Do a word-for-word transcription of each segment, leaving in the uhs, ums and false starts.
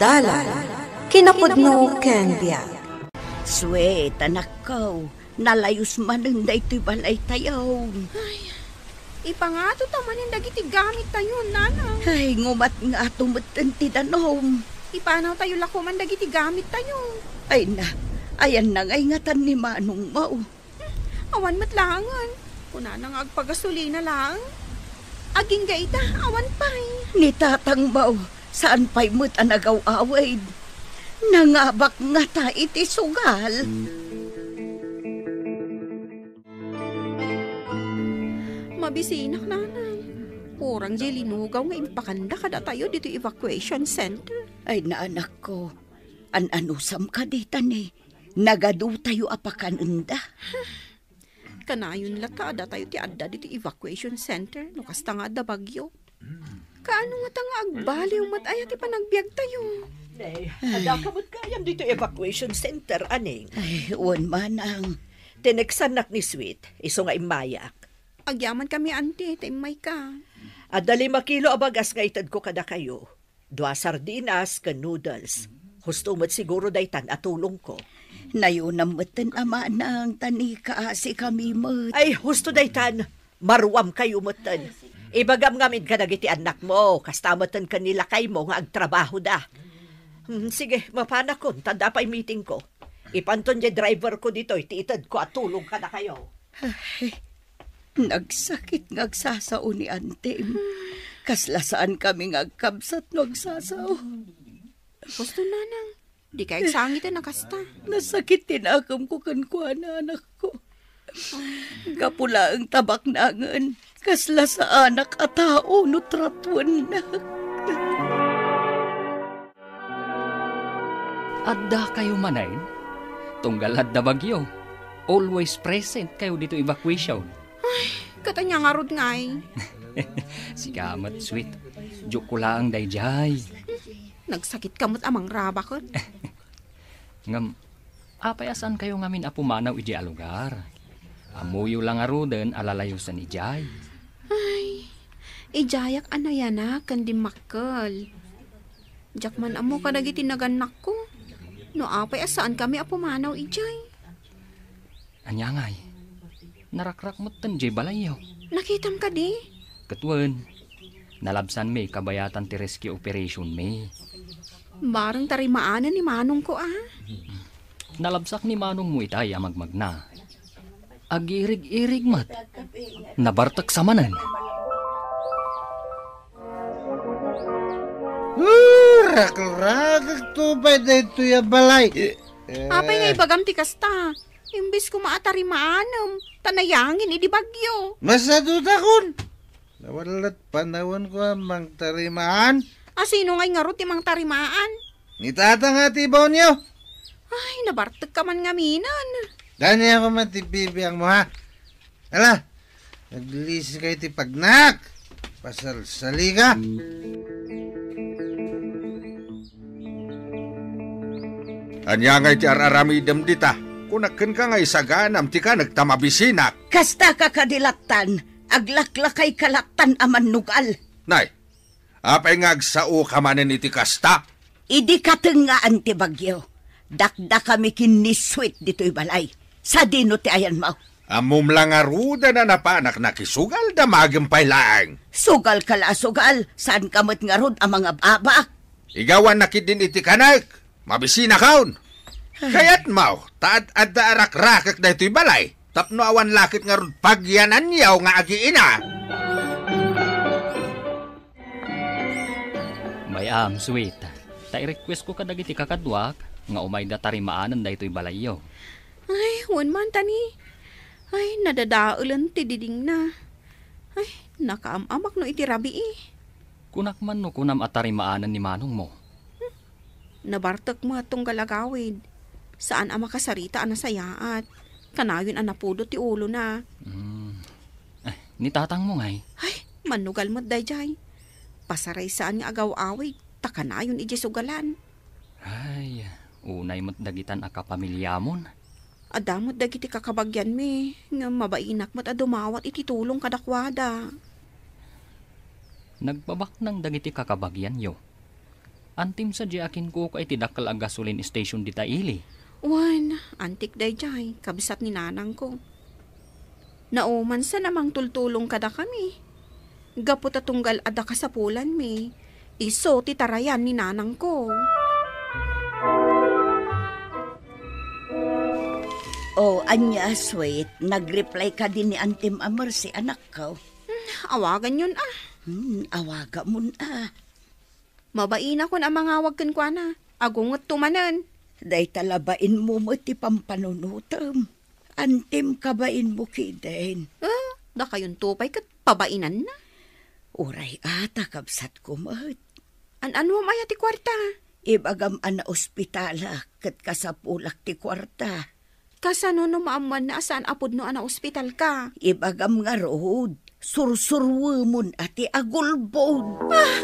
Dalan, kinapudno ken biag. Sweet, anakko, nalayos manen daytoy balaytayo. Ay, ipangato ta manen dagiti gamittayo, nanang. Ay, ngumatngato metten ti danum. Ipanawtayo la koma dagiti gamittayo. Ay na, ayanna ngay ngatan ni manongmo? Awan met laengen. Kunana nga agpagasolina laeng. Agingga ita, awan pay. Ni tatangmo, saan pay met a nagaw-awid. Nangabak ngata iti sugal. Mabisinak, nanang. Urang diay linugaw nga impakanda kadatayo ditoy evacuation center. Ay, naanakko, an-anusam kadi ta ni nagadutayo a pakanenda. Kanayon la ta adda tayo ti adda ditoy evacuation center no kasta nga adda bagyo. Kaano ngata nga agbaliw met aya ti panagbiagtayo? Nay, adda ka met gayam ditoy evacuation center, aneng? Ay, wen manang. Tineksannak ni Sweet, isu nga immayak. Agyamankami, Auntie, ta immayka. Adda lima kilo a bagas nga itedko kadakayo. Dua sardinas ken noodles. Husto met siguro daytan a tulongko. Nayonam metten a manang ta ni kaasikami met. Ay, husto daytan. Maruamkayo metten. Ibagam ngamin kadagiti annakmo, kasta metten ken ni lakaymo nga agtrabahoda. Hmm, sige, mapanakon, ta adda pay meetingko. Ipanton diay driverko ditoy ti itedko a tulong kadakayo. Ay, nagsakit nga agsasao ni Antem. Kasla saankami nga agkabsat no agsasao. Husto, nanang, dikay agsangiten a kasta. Nasakit ti nakemko kenkuana, anakko. Gapu laeng ta baknangen, kasla saanak a tao no tratuennak. Addakayo manen? Tunggal adda bagyo, always present kayo ditoy evacuation. Ay, ket ania ngarud ngay? Sika met, Sweet. Joke ko laeng daydiay. Nagsakit ka met a mangrabaken. Ngem, apay a saan kayo ngamin a pumanaw idiay a lugar? Ammoyo la ngaruden a lalayosen idiay. Ay, idiayak a nayanak ken dimmakkel. Diak man ammo kadagiti nagannakko. No apay a saankami a pumanaw idiay. Ania ngay? Narakrak metten diay balayyo. Nakitam kadi? Ket wen, nalabsanmi kabayatan ti rescue operation mi. Bareng tarimaanen ni manongko a. Nalabsak ni manongmo itay a magmagna. Agirig-irig met. Nabartek sa manen. Uh, rakrakek to pay daytoy a balay. Eh. Apay nga ibagam ti kasta? Imbes koma a tarimaanem, ta nayangin idi bagyo. Masadutakon. Nawalat panawanko a mangtarimaan. A sino ngay ngarud ti mangtarimaan? Ni tata nga ti baonyo. Ay, nabartek ka man ngaminen. Daniako man ti bibiangmo, ha? Ala, naglisi kay ti pagnak. Pasalsali ka. Ania ngay ti ar-aramidem dita? Kunak kenka nga isaganam ti kanek ta mabisinak. Kasta ka kadi lattan, aglaklakay ka lattan a mannugal. Nay, apay nga agsao ka manen iti kasta? Idi katengngaan ti bagyo, dakdakami ken ni Sweet ditoy balay. Sadino ti ayanmo? Ammom la ngaruden a napanak nakisugal, damagem pay laeng. Sugal ka la a sugal, saan ka met ngarud a mangab-abak? Igawan nakidin iti kanek. Mabisinakon. Kayatmo, ta ad-adda a rakrakek daytoy balay, tapno awan la ket ngarud pagyananyo nga agiina. Bay-am, Sweet, ta i-request ko kadagiti kakaduak nga umayda tarimaanen daytoy balayyo. Ay, wen man, tani. Ay, nadadaelen ti didingna. Ay, nakaam-amak no iti rabii. Kunak man no kunam a tarimaanen ni manongmo. Hmm. Nabartek met tunggal agawid. Saan a makasarita a nasayaat. Kanayon a napudot ti ulona. Hmm. Eh, ni tatangmo ngay? Ay, mannugal met daydiay. Pasaraysaen nga agaw-awid, ta kanayon idiay sugalan. Ay, unay met dagitan a kapamiliamon. Adda met dagiti kakabagianmi, ngem mabainak met a dumawat iti tulong kadakuada. Nagbabaknang dagiti kakabagianyo. Antim sadiay a kinkukuak iti dakkel a gasoline station dita ili. Wen, antik daydiay, kabsat ni nanangko. Naumansan a mangtultulong kadakami. Gapu ta tunggal adda kasapulanmi, isu ti tarayan ni nanangko. O, ania, sweet? Nag-reply kadi ni Antim a Mercy, anakko? Hmm, awaganyon a. Hmm, awagamon a. Mabainakon a mangawag kenkuana. Agungetto manen. Dayta la bainmo met ti pampanunotem. Antim ka bainmo kiden. Ah, dakayonto pay ket pabainanna. Uray a ta kabsatko met. An-anuam aya ti kuarta? Ibagam a naospitalak ket kasapulak ti kuarta. Kasano no maammoanna a saan a pudno a naospitalka? Ibagam ngarud, sursuruemon a ti agulbod. Ah!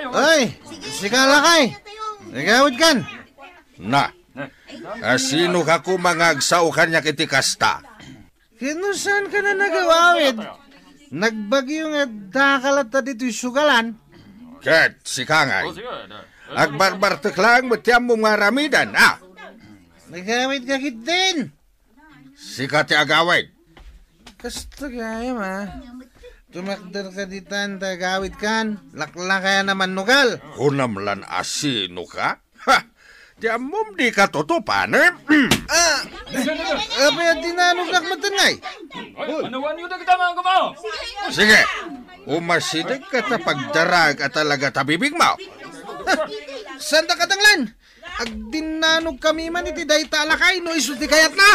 Ay, sika lakay. Nagawid kan. Na, asino ka koma nga agsao kaniak iti kasta? Ket no saan ka na nagawawid, nagbagyo nga daka latta ditoy sugalan. Ket sika ngay, agbarbartek laeng met ti ammom nga aramiden, a? Nagawid ka ketdin. Sika ti agawid. Kasta gayam, a. Tumakder ka ditan, ta agawid kan. Laklakayan a mannugal. Kunam lan asino ka? Ha! Ti ammom dika tutupan, eh? Ah! Apay a dinanogak metten ngay? Ay, panawanyo dagita nga agama! Sige, umasideg ka ta pagdaraag a talaga ta bibigmo. Ha! Saan da kadanglan? Agdinnanog kami man iti dayta a lakay no isu ti kayatna.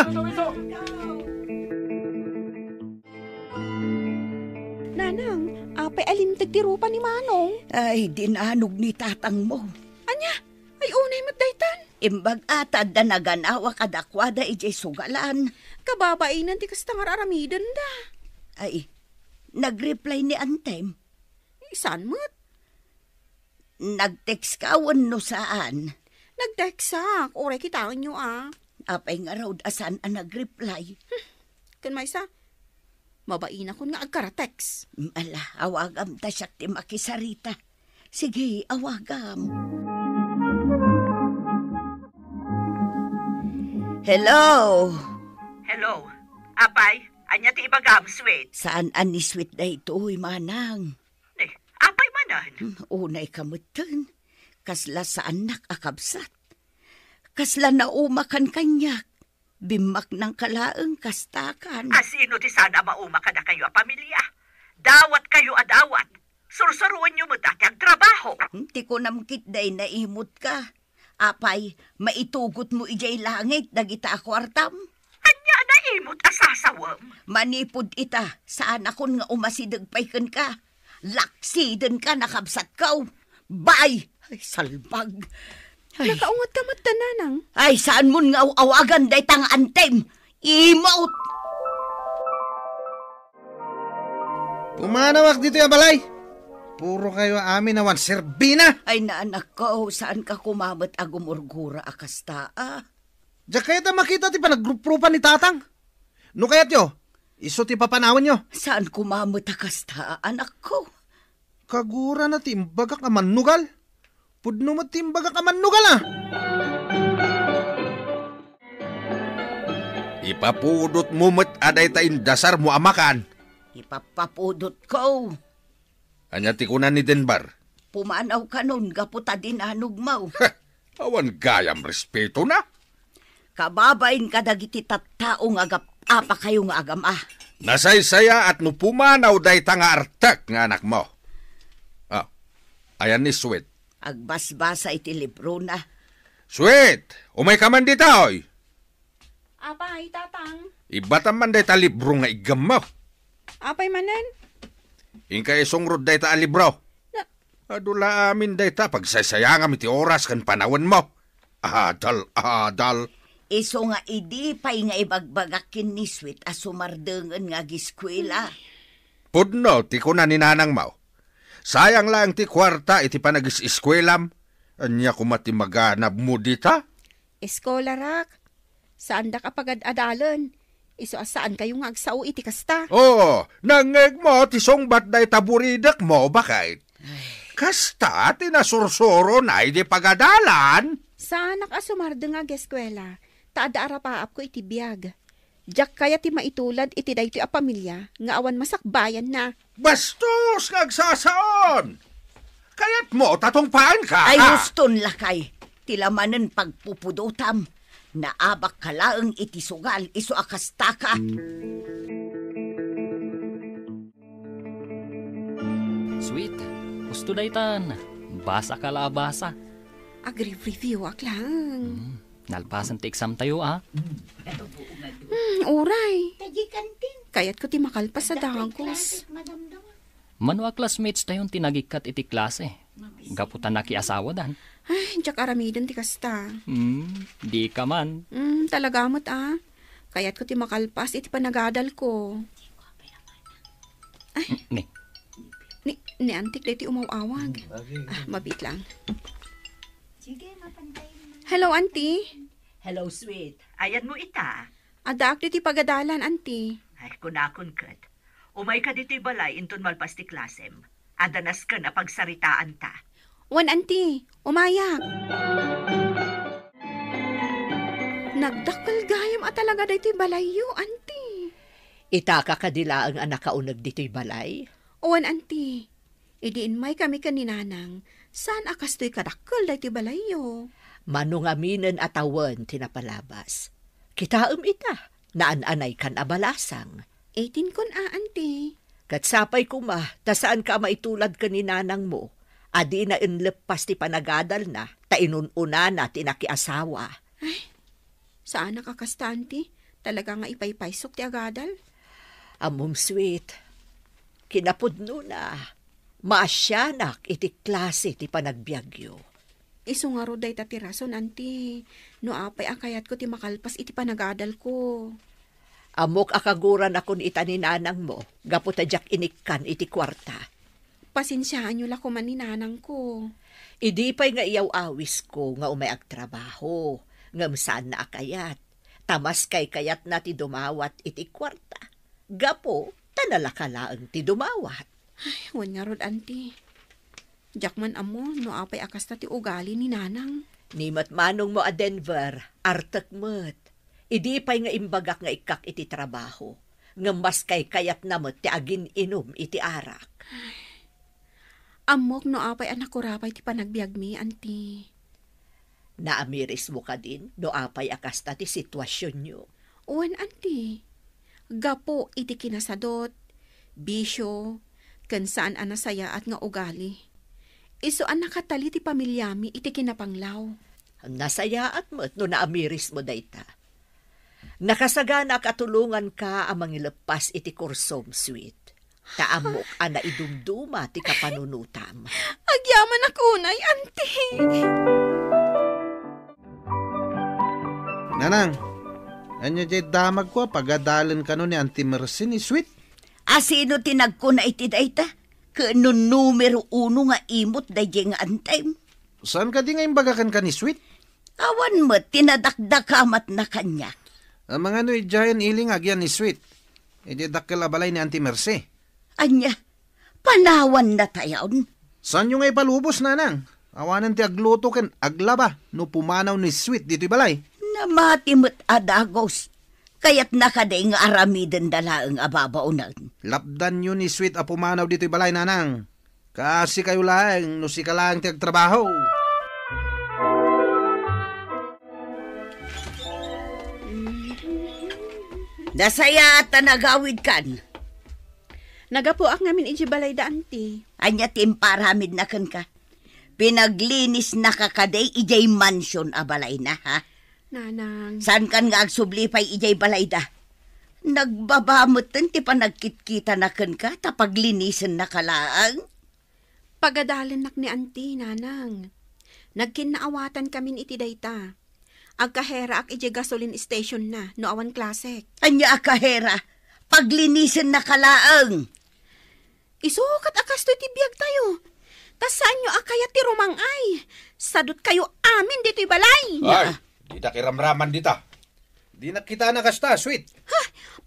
Nanang, apay a linteg ti rupa ni Manong? Ay, dinanog ni tatangmo. Ania? Ay, unay met daytan. Imbag a ta adda naganawa kadakuada idiay sugalan. Kababainen ti kasta nga ar-aramidenda. Ay, nag-reply ni Antem? Saan met? Nag-text ka wenno saan? Nag-textak, uray kitaenyo a. Apay ngarud a saan a nag-reply? Ken maysa, mabainakon nga agkara-text. Ala, awagam ta siak ti makisarita. Sige, awagam. Hello? Hello. Apay, ania ti ibagam, sweet? Saan a ni sweet daytoy, manang? Ni, apay manen? Hmm, unay ka metten. Kasla saannak a kabsat. Kasla naumakan kaniak. Bimmaknangka laeng kastakan. Asino ti saan a mauma kadakayo a pamilia? Dawatkayo a dawat. Sursuroenyo met a ti agtrabaho. Hmm, ti kunam ketdi, naimutka. Apay, maitugotmo idiay langit dagita a kuartam? Ania a naimut a sasawem? Manipud ita, saanakon nga umasideg pay kenka. Laksidenka, nakabsatko. Bye! Ay, salbag. Ay. Nakaungatka met, nanang. Ay, saanmon nga aw-awagan dayta nga antem. Imot! Pumanawak ditoy a balay. Puro kayo amin awan serbina. Ay, naanakko, saanka koma met a gumurgura a kasta, a? Diak kayat a makita ti panagruprupan ni Tatang. No kayatyo, isu ti papanawenyo. Saan koma met a kasta, anakko? Kagurana ti imbagak a mannugal. Pudno met ti imbagak a mannugal, a. Ipapudotmo met a dayta indasarmo a makan. Ipapapudotko. Ania ti kuna ni Denver? Pumanaw kanon gapu ta dinanogmo. Heh, awan gayam respetona. Kababain kadagiti tattao nga agap-apakayo nga agama. Nasaysayaat no pumanaw dayta nga artek nga anakmo. Ah, ayan ni Sweet. Agbasbasa iti librona. Sweet, umayka man ditoy. Apay, Tatang? Ibatam man dayta libro nga iggammo. Apay manen? Inka isungrod dayta a libro. Na- Adu la amin dayta pagsaysayangam iti oras ken panawenmo. Adal, adal. Isu nga idi pay nga ibagbagak ken ni Sweet a sumardengen nga agiskuela. Pudno ti kuna ni nanangmo. Sayang laeng ti kuarta iti panagis-iskuelam. Ania koma ti maganabmo dita? Eskolarak, saandak a pagad-adalen. Isu a saankayo nga agsao iti kasta. Oo, nangngegmo ti sungbat dayta buridekmo, baket. Kasta ti nasursurona idi pagadalan. Saanak a sumardeng nga ageskuela, ta adda arapaapko iti biag. Diak kayat ti maitulad iti daytoy a pamilia nga awan masakbayanna. Bastos nga agsasaon! Kayatmo ta tungpaenka, Ay, ah! Huston, lakay. Ti lamanen pagpupudotam. Naabakka laeng iti sugal, isu a kastaka. Sweet, husto daytan. Basaka la a basa. Agri-review ak lang. Hmm, nalpasen ti exam tayo, ah. Hmm, uray. Kayatko ti makalpas a dagos. Mano a classmates tayon ti nagikkat iti klase? Gapu ta nakiasawadan. Ay, diak aramiden ti kasta. Hmm, di ka man. Hmm, talaga met, ah. Kayatko ti makalpas iti panagadalko. Ay. Ni. Ni, ni Antik daytoy umaw-awag. Ah, mabit lang. Hello, Auntie. Hello, sweet. Ayanmo ita? Addaak ditoy pagadalan, Auntie. Ay, kunakon ket. Umayka ditoy balay inton malpas ti klasem. Adda nasken a pagsaritaanta. Wen, Auntie, umayak. Nagdakkel gayam a talaga daytoy balayyo, Auntie. Itaka kadi laeng a nakauneg ditoy balay? Wen, Auntie. Idi inmaykami ken ni Nanang, saan a kastoy kadakkel daytoy balayyo. Mano ngaminen a tawen ti napalabas. Kitaem ita, naan-anaykan a balasang. Eighteen kun a, Auntie. Ket sapay koma, ta saanka a maitulad ken ni nanangmo, a dina inleppas ti panagadalna, ta inun-unana ti nakiasawa. Ay, saanak a kasta, Auntie. Talaga nga ipaypaysok ti agadal. Ammom, sweet. Kinapudnona, maasianak iti klase ti panagbiagyo. Isu ngarud dayta ti rason, Auntie, no apay a kayatko ti makalpas iti panagadalko. Ammok a kaguranakon ita ni nanangmo, gapu ta diak inikkan iti kuarta. Pasensiaanyo la koma ni nanangko. Idi pay nga iyaw-awisko nga umay agtrabaho, ngem saanna a kayat, ta maskay kayatna ti dumawat iti kuarta, gapu ta nalaka laeng ti dumawat. Ay, wen ngarud, Auntie. Diak man ammo no apay a kasta ti ugali ni Nanang. Ni met manongmo a Denver, artek met. Idi pay nga imbagak nga ikkak iti trabaho, ngem maskay kayatna met ti agin-inum iti arak. Ammok no apay a nakurapay ti panagbiagmi, Auntie. Naamirismo kadin no apay a kasta ti situasionyo? Wen, Auntie. Gapu iti kinasadot, bisio, ken saan a nasayaat nga ugali. Isu a nakatali ti pamiliami iti kinapanglaw. Nasayaat met no naamirismo dayta. Nakasaganaak a tulonganka a mangileppas iti kursom, sweet. Ta ammok a naidumduma ti kapanunotam. Agyamanak unay, Auntie. Nanang, ania diay damagko a pagadalen kano ni Auntie Mercy ni Sweet? A sino ti nagkuna iti dayta? Ket no numero uno nga imot daydiay nga antem? Saan kadi nga imbaga kenka ni Sweet? Awan met ti nadakdakamatna kaniak. Amangan no idiayen ili nga agyan ni Sweet. Idiay dakkel a balay ni Auntie Mercy. Ania? Panawanna tayon? Saanyo nga ipalubos, Nanang? Awanen ti agluto ken aglaba no pumanaw ni Sweet ditoy balay. Namati met a dagus. Kayatna kadi nga aramidenda laeng a babaonen? Lapdanyo ni Sweet a pumanaw ditoy balay, Nanang. Kaasikayo laeng no sika laeng ti agtrabaho. Nasayaat a nagawidkan. Nagapuak ngamin idiay balayda, Auntie. Ania ti imparamidna kenka? Pinaglinisnaka kadi idiay mansion a balayna, ha? Nanang. Saankan nga agsubli pay idiay balayda? Nagbaba metten ti panagkitkitana kenka ta paglinisen naka laeng. Pagadalennak ni Auntie, Nanang. Nagkinnaawatan kamin iti dayta. Agkaheraak idiay gasoline stationna no awan klasek. Ania a kahera? Paglinisen naka laeng. Isu ket a kastoy ti biagtayo. Ta saanyo a kayat ti rumang-ay. Sadutkayo amin ditoy balay. Ay, ditak iramraman dita. Dinak kitana kasta, sweet. Ha?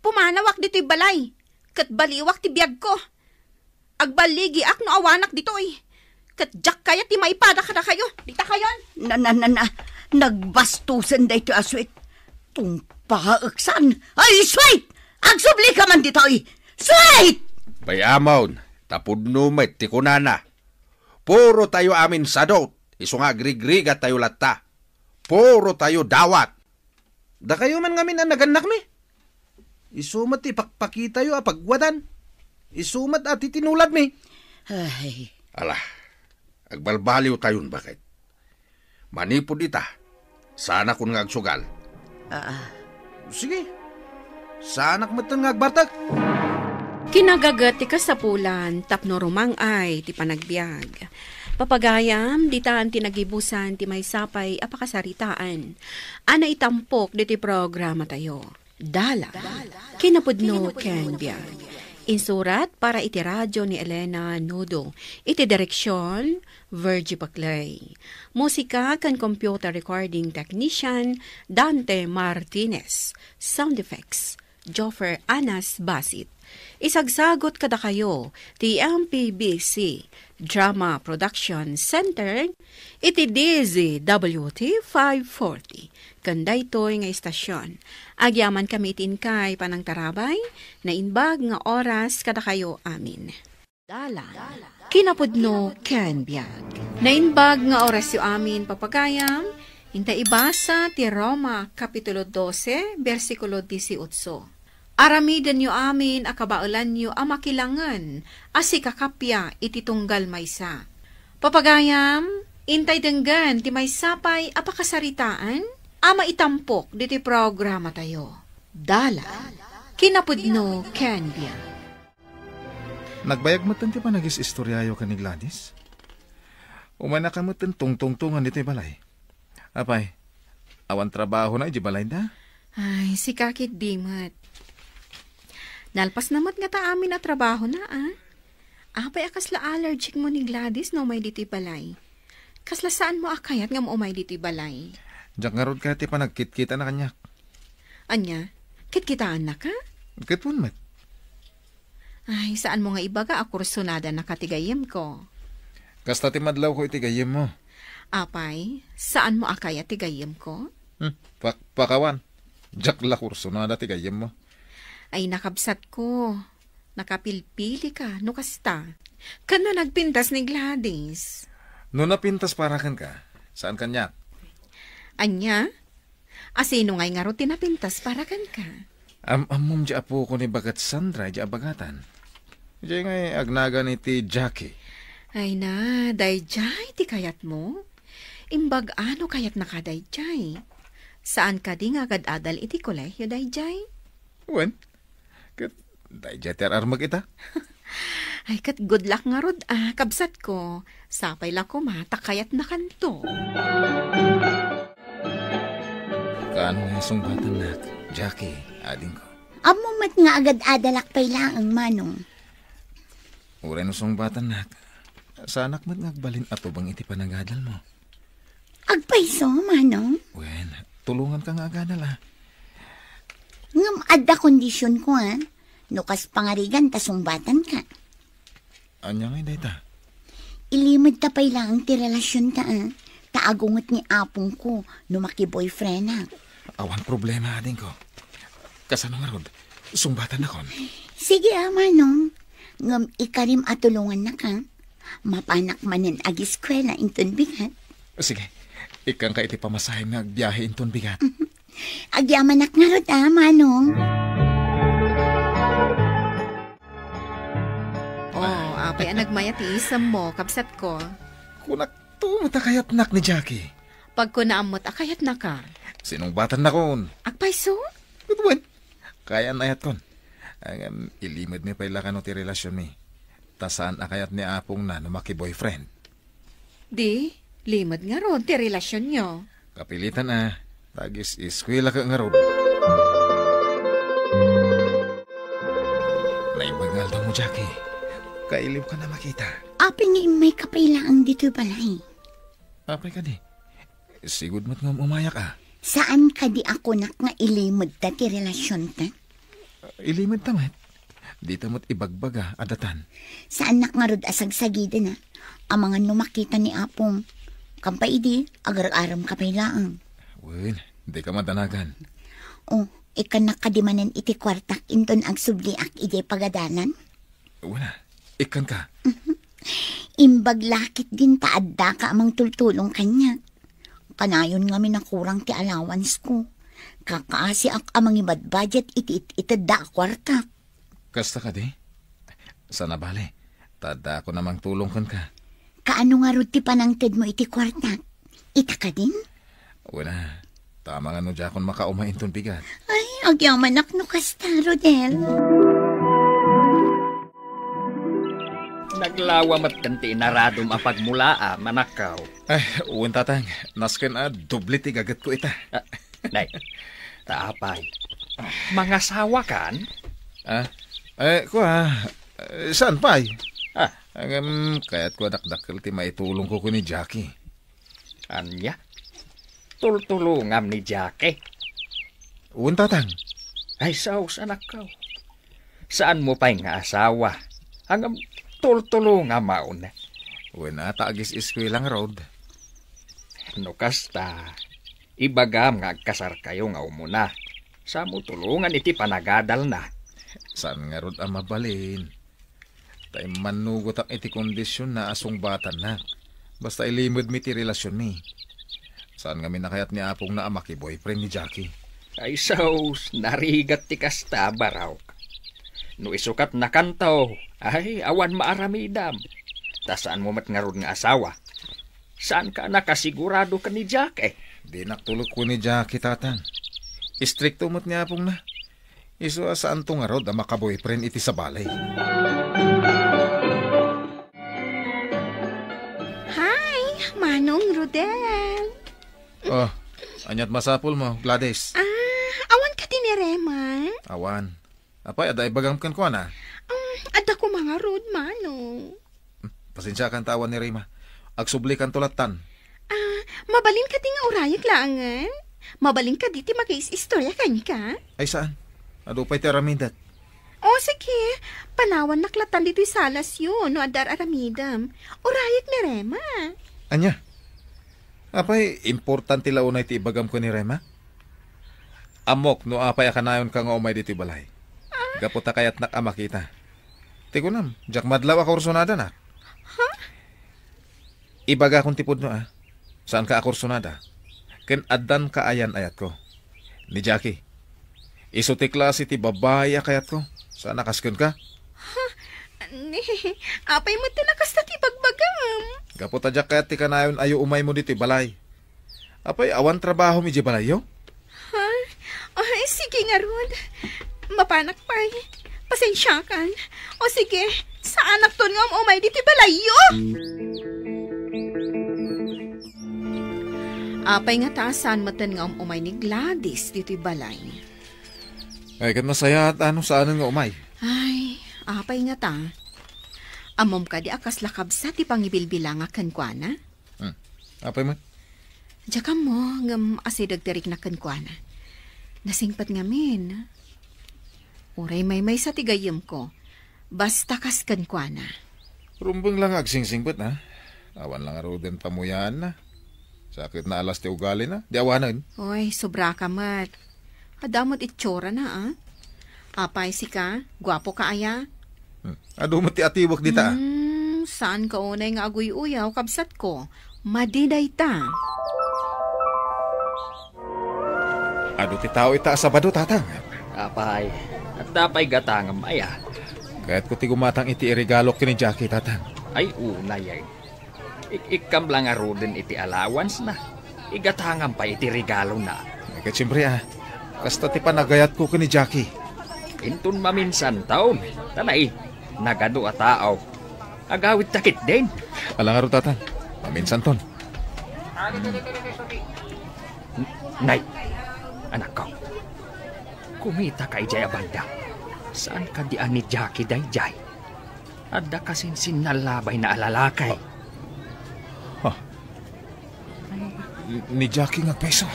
Pumanawak ditoy balay. Ket baliwak ti biagko. Agballigiak no awanak ditoy. Ket diak kayat ti maipada kadakayo. Dita kayon. Na, na, na, na. Nagbastusen daytoy a sweet. Tumpaek san. Ay, sweet! Agsubli ka man ditoy. Sweet! Bay-amon, ta pudno met ti kunana. Puro tayo amin sadot, isu nga agrigrigatayo latta. Puro tayo dawat. Dakayo man ngamin a nagannakmi. Isu met ti ipakpakitayo a pagwadan. Isu met a titinuladmi. Ay. Ala, agbalbaliwtayon, baket. Manipud ita, saanakon nga agsugal. Ah. Sige. Saanak metten nga agbartek. Kinagaget ti kasapulan tapno rumang-ay ti panagbiag. Papagayam, ditan ti nagibusan ti maysa pay a pakasaritaan a naitampok ditoy programatayo. Dalan, kinapudno ken biag. Insurat para iti radio ni Elena Nudo. Iti direksion, Virgie Paclay. Musika ken computer recording technician, Dante Martinez. Sound effects, Joffer Anas Basit. Isagsagot kadakayo ti M P B C Drama Production Center iti D Z W T five forty. Ken daytoy nga istasyon, agyamankami iti inkay panangtarabay, naimbag nga oras kadakayo amin. Dalan, kinapudno ken biag. Naimbag nga orasyo amin, papagayam, inta ibasa ti Roma, Kapitulo dose, bersikulo dieciocho. Aramidenyo amin a kabaelanyo a makilangen a sikakappia iti tunggal maysa. Papagayam, intay denggen ti maysa pay a pakasaritaan a maitampok ditoy programatayo. Dalan, kinapudno ken biag. Nagbayag metten ti panagis-istoriayo ken ni Gladys. Umaynaka metten tungtungtongan ditoy balay. Apay, awan trabahona idiay balayda? Ay, sika ketdi met. Nalpasna met ngata amin a trabahona, a? Apay a kasla allergic mo ni Gladys no umay ditoy balay? Kasla saanmo a kayat nga umay ditoy balay? Diak ngarud kayat ti panagkitkitana kaniak. Ania? Kitkitaannaka? Ket wen met. Ay, saanmo nga ibaga a kursonadanaka ti gayyemko? Kasta ti madlawko iti gayyemmo. Apay, saanmo a kayat ti gayyemko? Hmm, pakpakawan. Diak la kursonada ti gayyemmo. Ay, nakabsatko. Nakapilpilika no kasta. Ken no nagpintas ni Gladys? No napintas para kenka, saan kaniak? Ania? Asino ngay ngarud ti napintas para kenka? Am-ammom ti apoko ni baket Sandra, idiay abagatan. Idiay ngay agnagan iti Jackie. Ay na, daydiay ti kayatmo? Imbag-a no kayatnaka daydiay. Saan kadi nga agad-adal iti kolehio daydiay? Wen, ket daydiay ti ar-armek ita. Ay, ket good luck ngarud, a, kabsatko. Sapay la koma ta kayatnakanto. Kaano nga sungbatannak, Jackie, adingko? Ammo met nga agad-adalak pay laeng, Manong. Uray no sungbatannak, saanak met nga agbalin a tubeng iti panagadalmo. Agpayso, Manong? Wen, tulonganka nga agadal, a. Ngem adda kondisionko, a. No kas pangarigan ta sungbatanka. Ania ngay dayta? Ilimedta pay laeng ti relasionta, a. Ta agunget ni apongko no makiboyfriendak. Awan problema, adingko. Kasano ngarud? Sungbatannakon? Sige, a, Manong. Ngem ikarim a tulongannaka. Mapanak manen ageskuela inton bigat. Sige. Ikkanka iti pamasahem nga agbiahe inton bigat. Agyamanak ngarud, a, Manong. Oh, apay a nagmayat ti isemmo, kabsatko. Kunakto met a kayatnak ni Jackie. Pagkunaam met a kayatnaka. Sinungbatannakon. Agpayso? Ket wen, kayat-ayatkon. Ngem ilimedmi pay la kano ti relasionmi. Ta saan a kayat ni apongna no makiboyfriend. Di, limed ngarud ti relasionyo. Kapilitan a, ta agis-eskuelaka ngarud. Naimbag nga aldaw mo, Jackie. Kailiwkan a makita. Apay nga immayka pay laeng ditoy balay? Apay kadi? Sigud met nga umayak a. Saan kadi a kunak nga ilimedta ti relasionta? Ilimedta met. Dita met ibagbaga a datan. Saannak ngarud a sagsagidena. Amangan no makita ni Apong. Kampay idi, agar-arem ka pay laeng. Wen, dika madanagan. O, ikkannak kadi manen iti kuartak inton agsubliak idiay pagadalan? Wen a, ikkanka. Imbag la ketdin ta addaka a mangtultulong kaniak. Kanayon ngamin a kurang ti allowance ko. Kakaasiak a mangibadbudget iti it-itedda a kuartak. Kasta kadi? Saan a bale, ta addaakon a mangtulong kenka. Kaano ngarud ti panangtedmo iti kuartak? Ita kadin? Wen a, ta amangan no diakon makaumay inton bigat. Ay, agyamanak no kasta, Rodel. Naglawa met ken ti inaradom a pagmulaam, anakko. Ay, wen, tatang. Nasken a doble ti gagetko ita. Ah, nay, ta apay? Mangasawakan? Ah, eh, kua, eh, saan pay? Ah. Ngem, kayatko a dakdakkel ti maitulongko ken ni Jackie. Ania? Tultulongam ni Jackie? Wen, tatang. Ay, sus, anakko. Saanmo pay nga asawa. Ngem tultulongam manen. Wen a, ta agis-eskuela ngarud. No kasta, ibagam nga agkasarkayo nga umuna. Samo tulongan iti panagadalna. Saan ngarud a mabalin? Ta immannugotak iti kondisionna a sungbatannak. Basta ilimedmi ti relasionmi. Saan ngamin a kayat ni apongna a makiboyfriend ni Jackie. Ay, sus, narigat ti kasta, barok. No isu ket nakanto, ay, awan maaramidam. Ta saanmo met ngarud nga asawa. Saanka a nakasigurado ken ni Jackie? Dinak tulek ken ni Jackie, tatang. Istrikto met ni apongna. Isu a saanto ngarud a makaboyfriend iti sabali. Hi, Manong Rodel. Oh, ania't masapulmo, Gladys? Ah, awan kadi ni Rema? Awan. Apay, adda ibagam kenkuana? Um, adda koma ngarud, Manong. Hmm, pasensiakan ta awan ni Rema. Agsublikanto lattan. Ah, mabalin kadi nga urayek laengen? Mabalin kadi ti makis-istorya kenka? Ay, saan? Adu pay ti aramidak. O, sige. Panawannak lattan ditoy salasyo no adda ar-aramidem. Urayek ni Rema. Ania? Apay, importante la unay ti ibagam ken ni Rema? Ammok no apay a kanayonka nga umay ditoy balay. Ah? Gapu ta kayatnak a makita. Ti kunam, diak madlaw a kursonadanak. Ha? Ibagakon ti pudno, a. Saanka a kursonada. Ken addanka a yan-ayatko. Ni Jackie. Isu ti klase ti babai a kayatko. Saan a kas kenka? Ha? Ni, apay met ti nakasta ti bagbagam? Gapu ta diak kayat ti kanayon a umaymo ditoy balay. Apay, awan trabahom idiay balayyo? Ha? Ay, sige ngarud. Mapanak pay. Pasensiakan. O sige, saanakton nga um-umay ditoy balayyo. Apay nga ta saan metten nga um-umay ni Gladys ditoy balay? Ay, ket nasayaat a no saanen nga umay. Ay, apay nga ta? Ammom kadi a kasla kabsat ti pangibilbilangak kenkuana? Hmm. Apay met? Diak ammo, ngem asideg ti rikna kenkuana. Nasingpet ngamin. Uray maymaysa ti gayyemko, basta kas kenkuana. Rumbeng la nga agsingsingpet, a. Awan la ngaruden pamuyaanna. Sakit na alas ti ugalina. Di awanen. Oy, sobraka met. Adda met itsura na, a. Apay sika, guapo ka aya? Hmm. Adu met ti atiwek dita, a. Hmm, saanka unay nga aguy-uyaw, kabsatko. Madi dayta. Adu ti tao ita a Sabado, tatang. Apay, adda pay gatangem aya? Kayatko ti gumatang iti iregalok ken ni Jackie, tatang. Ay, unay ay. Ik-ikkam la ngaruden iti allowance na. Igatangam pay iti regalona. Ay, ket siempre, a. Kasta ti panagayatko ken ni Jackie. Inton maminsan taon, ta nay, nagadu a tao. Agawidta ketdin. Ala ngarud, tatang. Maminsanton. N-, nay, anakko. Kumitaka idiay a banda. Saan kadi a ni Jackie daydiay? Adda kasinsinnallabayna a lalaki. Ha? Ni Jackie nga agpayso.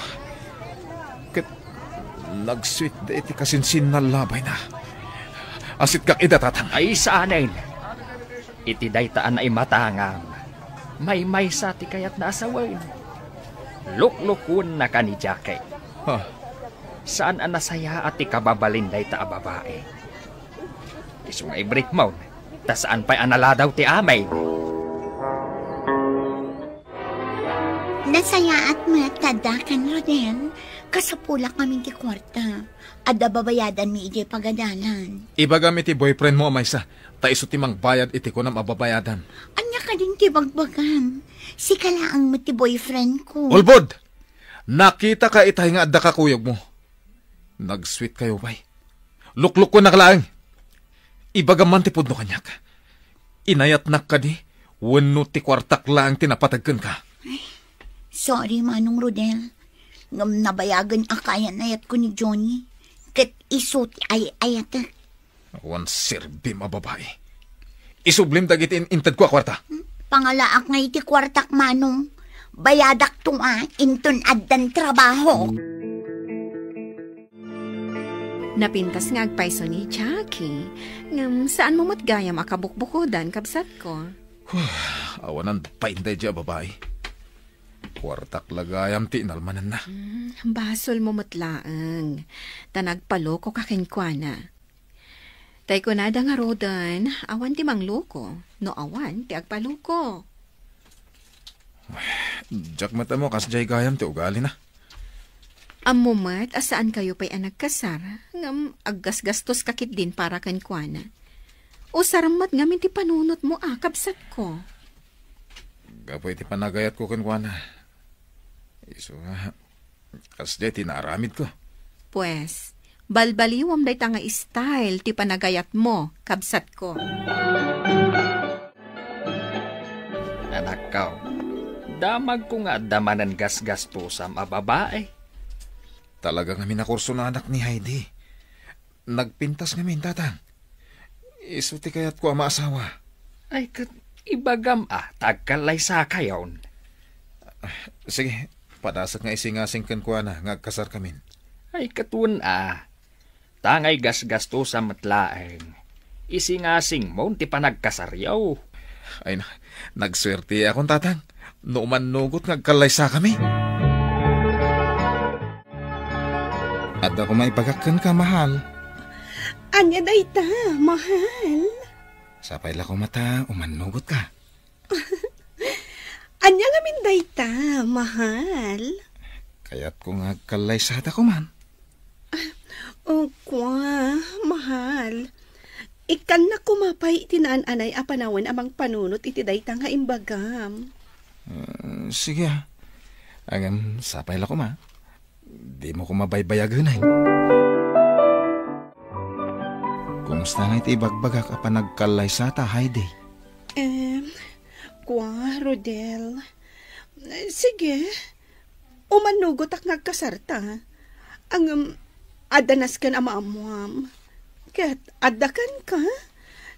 Nagsuit da iti kasinsinna labayna. Asitkak ida, tatang. Ay, saanen. Iti dayta a naimatangam, maymaysa ti kayatna a sawen. Luklukuennaka ni Jackie. Ha? Saan a nasayaat ti kababalin dayta a babai. Isu nga ibrikmon, ta saan pay a naladaw ti amin. Nasayaat met ta addakan, Rodel. Kasapulak ngamin ti kuarta. Adda babayadanmi idiay pagadalan. Ibagam iti boyfriend mo a maysa, ta isu ti mangbayad iti kunam a babayadan. Ania kadin ti bagbagam? Sika laeng met ti boyfriend ko. Ulbod! Nakitaka itay nga adda kakuyogmo. Nagsuit kayo pay. Luklukuennak laeng. Ibagam man ti pudno kaniak. Inayatnak kadi wenno ti kuartak laeng ti napateg kenka? Ay, sorry, Manong Rodel. Ngem nabayagen a kayan-ayatko ni Johnny. Ket isu ti ay-ayatek. Awan serbim a babai. Isublim dagiti in-, intedko a kuarta. Pangalaak nga iti kuartak, Manong. Bayadakto a inton addan trabaho. Napintas nga agpayso ni Jackie, ngem saanmo met gayam a kabukbukodan, kabsatko. Huh, awanan pay daydiay a babai. Kuartak la gayam ti inalmananna. Hmm, basolmo met laeng, ta nagpaloko ka kenkuana. Tay kunada ngaruden, awan ti mangloko, no awan ti agpaloko. Diak met ammo kasdiay gayam ti ugalina. Ammo met a saan kayo pay a nagkasar, ngem aggasgastos ka ketdin para kenkuana. Usar met ngamin ti panunotmo a, kabsatko. Gapu iti panagayatko kenkuana. Isu nga, kasdiay ti naaramidko. Pues, balbaliwam dayta nga style ti panagayatmo, kabsatko. Anakko, damagko nga adda manen gasgastosam a babai. Talaga ngamin a kursonanak ni Heidi. Nagpintas ngamin, tatang. Isu ti kayatko a maasawa. Ay, ket ibagam a, ta agkallaysakayon. Sige, padasek nga isingasing kenkuana nga agkasarkamin. Ay, ket wen a, ta ngay gasgastosa met laeng. Isingasingmo ti panagkasaryo. Ay na, nagsuerteakon, tatang. No umannugot nga agkallaysakami. Adda koma ibagak kenka, mahal. Ania dayta, mahal? Sapay la koma ta umannugotka. Ania ngamin dayta, mahal? Kayatko nga agkallaysata koman. O, kua, mahal. Ikkannak koma pay iti naan-anay a panawen a mangpanunot iti dayta nga imbagam. Ah, sige, ah. Ngem, sapay la koma. Dimo koma baybayagenen. Kumusta nga iti ibagbagak a panagkallaysata, Heidi? Em, kua, Rodel. Sige, umannugotak nga agkasarta. Ngem, adda nasken a maammoam. Ket adda kenka,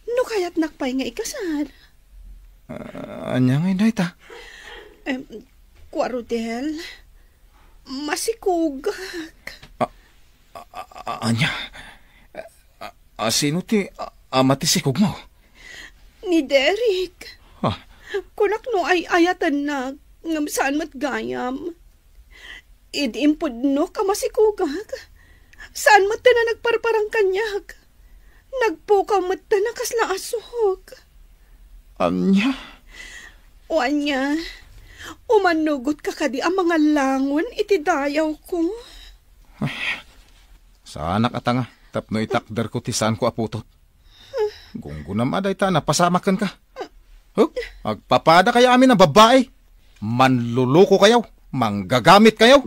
no kayatnak pay nga ikasar. Ah, ania ngay dayta? Em, kua, Rodel, masikogak. Ah, ah, ah, ania? Ah, ah, sino ti, ah, ama ti sikogmo? Ni Derek. Ah. Kunak no ay-ayatennak, ngem saan met gayam. Idi impudnok a masikogak, saan met a nagparparang kaniak. Nagpukaw met a kasla asuk. Ania? O ania, umannugotka kadi a mangallangon iti dayawko? Ay, saanak a tanga tapno itakderko ti saanko a putot. Gunggonam a dayta a napasamak kenka. Huh? Agpapadakayo amin a babbai. Manlulukokayo, manggamitkayo.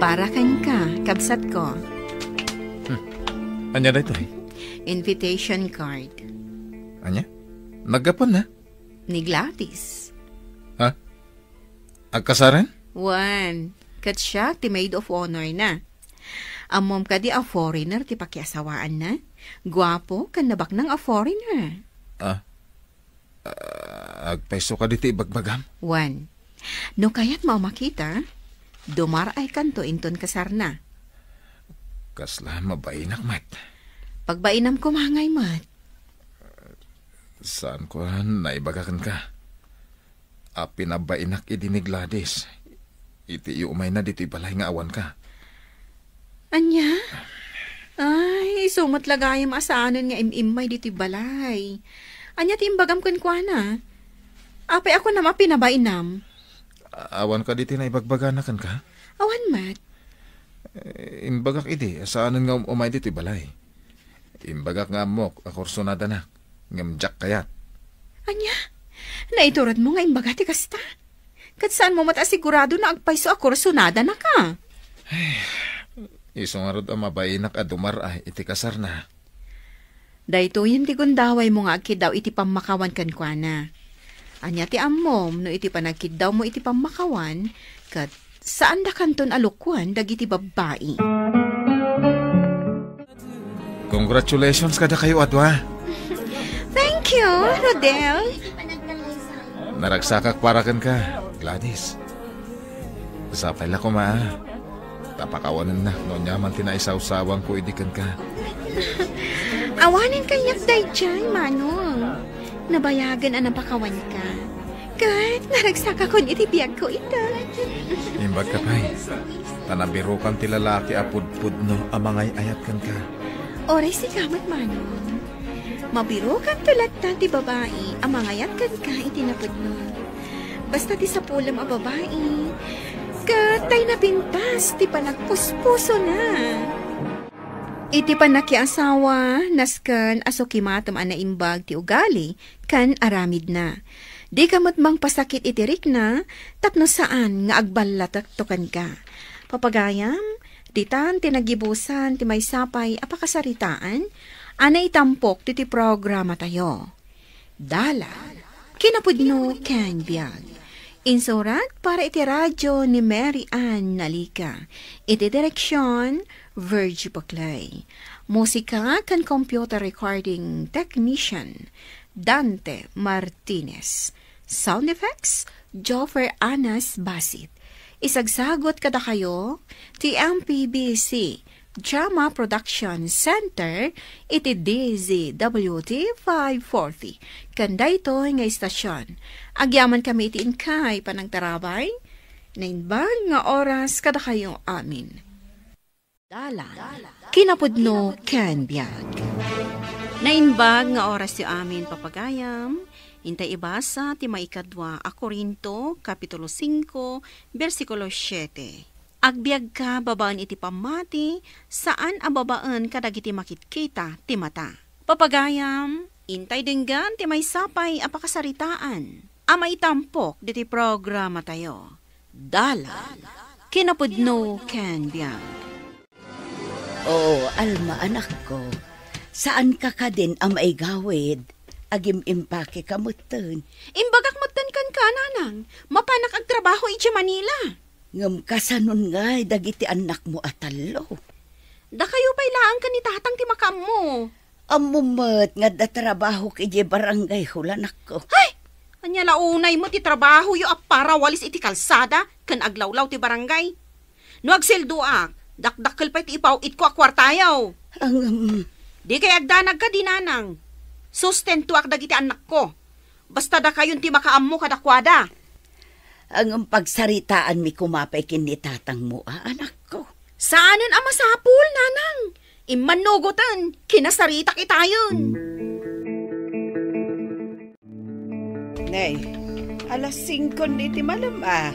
Para kenka, kabsatko. Hmm. Ania daytoy? Invitation card. Ania? Naggapuanna? Ni Gladys. Ha? Agkasaren? Wen, ket siak ti maid of honor na. Ammom kadi a foreigner ti pakiasawaanna? Guapo ken nabaknang a foreigner. Ah, ah, agpayso kadi ti ibagbagam? Wen, no kayatmo a makita, Dumar-aykanto inton kasarna. Kasla mabainak met. Pagbainam koma ngay met. Saanko a naibaga kenka a pinabainak idi ni Gladys iti iyo umayna ditoy balay nga awanka. Ania? Ay, isu met la gayam a saanen nga im-immay ditoy balay. Ania ti imbagam kenkuana? Apay a kunam a pinabainam? Awan kadi ti naibagbagana kenka? Awan met. Eh, imbagak idi a saanen nga um-, umay ditoy balay. Imbagak nga ammok a kursonadanak, ngem diak kayat. Ania? Naituredmo nga imbaga ti kasta? Ket saanmo met a sigurado no agpayso a kursonadanaka? Isu ngarud a mabainak a dumar-ay iti kasarna. Daytoyen ti gundawaymo nga agkiddaw iti pammakawan kenkuana. Ania ti ammom no iti panagkiddawmo iti pammakawan, ket saandakanton a lukoen dagiti babbai? Congratulations kadakayo a dua. Thank you, Rodel. Naragsakak para kenka, Gladys. Sapay la koma, a. Ta pakawanennak no aniaman ti naisawsawangko idi kenka. Awanen kaniak daydiay, Manong. Nabayagen a napakawanka. Ket naragsakakon iti biagko ita. Imbagka pay, ta nabirokan ti lalaki a pudpudno a mangay-ayat kenka. Uray sika met, Manong. Mabirokanto latta ti babai a mangayat kenka iti napudno. Basta ti sapulem a babai, ket tay napintas ti panagpuspusona. Iti pannakiasawa, nasken a sukimatem a naimbag ti ugali ken aramidna. Dika met mangpasakit iti rikna tapno saan nga agballatekto kenka. Papagayam, ditan ti nagibusan ti maysa pay a pakasaritaan a naitampok ditoy programatayo. Dalan, kinapudno ken biag. Insurat para iti radyo ni Mary Ann Nalica. Iti direksyon, Virgie Buclay. Musika ken computer recording technician, Dante Martinez. Sound effects, Joffer Anas Basit. Isagsagut kadakayo ti M P B C Drama Production Center iti D Z W T five forty. Ken daytoy nga istasyon, agyamankami iti inkay panangtarabay. Naimbag nga oras kadakayo amin. Dalan, kinapudno ken biag. Naimbag nga orasyo amin, papagayam. Intay ibasa ti maikadua a Corinto, Kapitulo singko, bersikulo siete. Agbiagka babaen iti pammati, saan a babaen kadagiti makitkita ti mata. Papagayam, intay denggan ti maysa pay a pakasaritaan a maitampok ditoy programatayo. Dalan, kinapudno ken biag. Oo, Alma, anakko. Saanka kadin a maigawid. Agim-impake ka metten. Imbagak metten kenka, nanang. Mapanak agtrabaho idiay Manila. Ngem kasanon ngay dagiti annakmo a tallo? Dakayo pay laeng ken ni tatang ti makaammo. Ammom met nga adda trabahok idiay barangay hall, anakko. Hay! Ania la unay met ti trabahoyo a parawalis iti kalsada ken aglawlaw ti barangay? No agsueldoak, dakdakkel pay ti ipaw-itko a kuartayo. Ngem, dikay agdanag kadi, nanang. Sustentoak dagiti annakko. Basta dakayon ti makaammo kadakuada. Ngem pagsaritaanmi koma pay ken ni tatangmo, a, anakko. Saanen a masapul, nanang. Immannugoten, kinasaritak itayen. Nay, alas singko iti malem, a.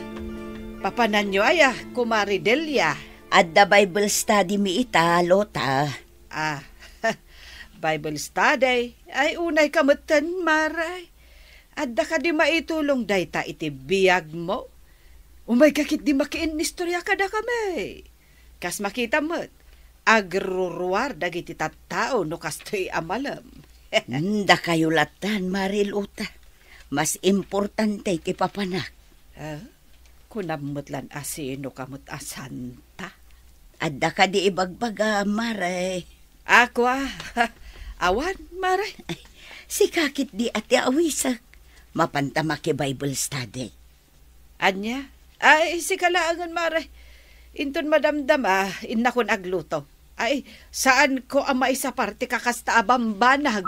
Papananyo aya, Kumare Delia? Adda Bible study mi ita, Lota. A, Bible study? Ay, unay ka metten, Mare. Adda kadi maitulong dayta iti biagmo? Umayka ketdi makiinnistorya kadakami. Kas makitam met, agruruar dagiti tattao no kastoy a malem. Hmm, dakayo lattan, Mare Lota. Mas importante ti papanak. Ah, kunam met lan a sino ka met a santa? Adda kadi ibagbaga, Mare? Ako, a. Awan, Mare. Ay, sika ketdi a ti awisek. Mapanta maki-Bible study. Ania? Ay, sika laengen, Mare. Inton madamdama, innakon agluto. Ay, saanko a maisapar ti kakasta a bambanag.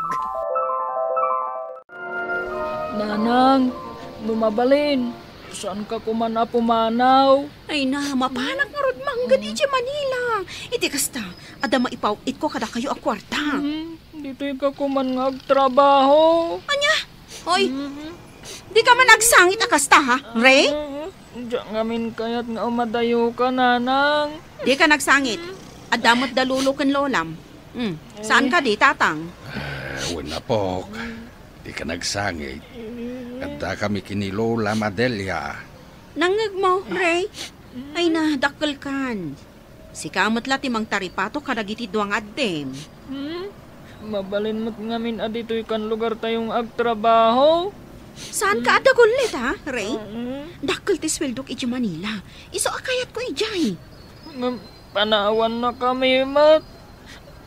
Nanang, no mabalin, saanka koman a pumanaw? Ay na, mapanak ngarud mangged idiay Manila. Iti kasta, adda maipaw-itko kadakayo a kuarta. Hmm, ditoy ka koman nga agtrabaho. Ania? Hoy, di ka man agsangit a kasta, ha, Ray? Diak ngamin kayat nga umadayoka, Nanang. Di ka nagsangit. Adda met da lolo ken lolam. Hmm, saan ka di, Tatang? Ah, wen, apok. Di ka nagsangit. Adda kami ken ni Lola Madelia. Nangngegmo, Ray? Ay na, dakkel kan. Sika met la ti mangtaripato kadagiti dua nga addim. Hmm? Mabalin met ngamin a ditoy kan lugartayo nga agtrabaho. Saan ka a dagullit, ha, Ray? Mm. Dakkel ti sueldok idiay Manila. Isu a kayatko idiay. Ngem panawanna kami met.